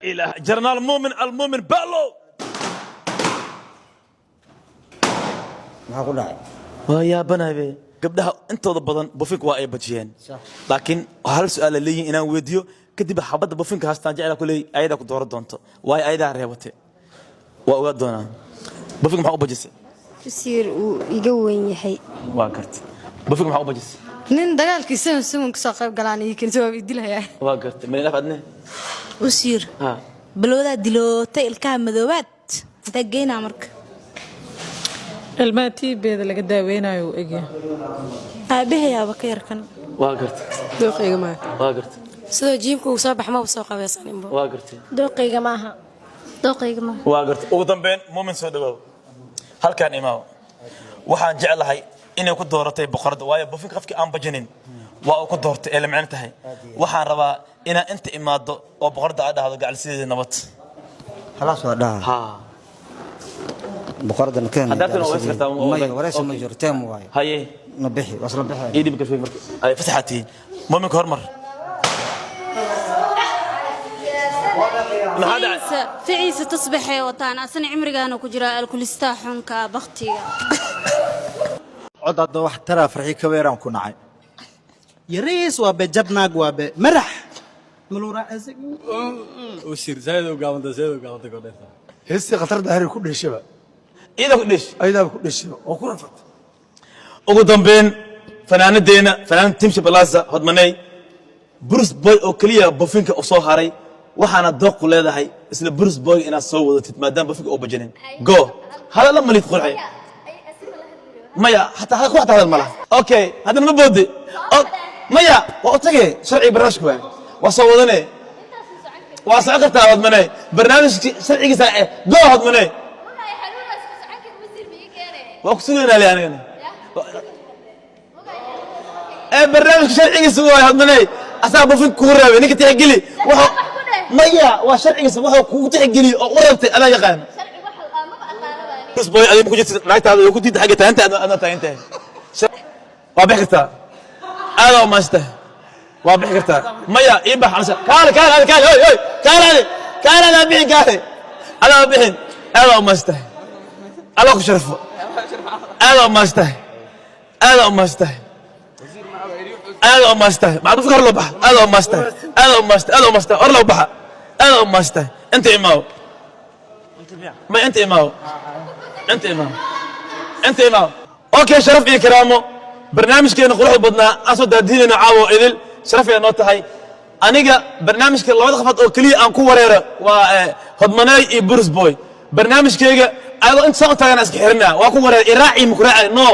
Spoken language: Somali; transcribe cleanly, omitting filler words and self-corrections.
Ilaah, Jeneraal Muumin Almuumin Balo. Maxaa ku dhacay? Waa yaabanahay be. Gabdhaha intooda badan bufinka waa ay bajiyeen, laakiin hal su-aal la leeyihin inaan weydiiyo kadib xabadda bufinka haastaan jeclaa ku leey ayadaa ku dooran doonto, waayo ayadaa reebatay. Waa ogaa doonaa. Bufinka maxaa u bajisay? Wasiir, uu iga weyn yahay. Waa gartay. Bufinka maxaa u bajisay? Nin dagaalkii seven seven kasoo qayb galaan iyo kan jawaab idilaya. Waa gartay. Malin adne? Wasiir, ha. Balwadaa dilootay, ilkaha madoobaad intaa geynaa marka. Ilmaha tiibeeda laga daaweynayo uu egyahay. Aabahayaaba ka yarkan. Waa gartay. Dooqayga maaha. Waa gartay. Sidoo jiimka uu soo bax maba soo qabaysaninbo. Waa gartay. Dooqayga maaha, dooqayga maaha. Waa gartay. Ugu dambeyn, Muumin, soo dhawaaw, halkaan imaaw. Waxaan jeclahay inay ku dooratay boqoradda, waayo bufinka qofkii aan bajinin waa uu ku doortay ee la micno tahay. Waxaan rabaa inaa inta imaado oo boqoradda aad dhahdo gacalsideeda nabad. Khalaas, waa dhaha. Ha. Boqoradana keen. Haddaad waa wareysi kartaa. Maya, wareysi ma jiro, teem waaye. Haye. Na bixi, waa isla bixi. Ii dhib kafee marka ay fasaxaa tihiin. Muuminka hormar, maxaa dhacay? Ficiisa tasbaxay wataan, asna cimrigaana ku jiraa alkulistaa xunka baktiga. Cod hadda wax taraa farxi kabeeraan ku nacay. Yariis waa be, jabnaag waa be, marax maluu raacaysa. Wasiir, zaaid u gaabanta, zaaid u gaabanta godheerta. Heestii Khatar Daahir ku dheshaba. Iyada ku dhish. Ayadaaba ku dheshaba oo ku rafatay. Ugu dambeyn, fanaanadeena, fanaanada Timsha Plaza, Hodmaney, Bruce Boy oo keliya bufinka u soo haray. Waxaana dooq ku leedahay isla Bruce Boy inaad soo wadatid, maadaama bufinka oo bajinin. Go hadalla malid qurxi maya, hataa ku hataa hadal malaha. Okay, haddana ma boode. Maya, waa u tage sharciga barnaamijka waay, waa soo wadane, waa socon kartaa. Hodmaney, barnaamijki sharcigiisa go. Hodmaney, waa ku sugaynaa le anigana ee barnaamijka sharcigiisa waay. Hodmaney, asaa bufin kugu reebay ninka, tixgeli wuxuu. Maya, waa sharcigiisa, wuxuu kugu tixgeliye oo u reebtay adaa yaqaan. Bruce Boy, adiga ma ku jirtid, naagtaada way ku diidda xagga taaganta, adna taagan tahay. Waa bixi kartaa, aad u maastaa, waa bixi kartaa. Maya, ii bax ansa. Kaale, kaale, adi kaale, oy oy, kaale, adi kaale, adaa bixin, kaale, adaa bixin. Aad u maastaa, Allah ku sharfo. Aad u maastaa, aad u maastaa, aad u maastaa. Maxaad u fikir loo baxa? Aad u maastaa, aad u maastaa, aad u maastaa, hor loo baxa. Aad u maastaa. Inta imaaw, ma inta imaaw, inta imaaw, inta imaaw. Okay, sharaf iyo karaamo, barnaamijkeena quruxda badnaa aan soo daadiinayno caawo idil, sharaf ay noo tahay. Aniga barnaamijka labada qafood oo keliya aan ku wareero waa Hodmaneey iyo Bruce Boy. Barnaamijkayga ayadoo inta saan u taagana iska xirinaa, waa ku wareer iraaci makuraaci no.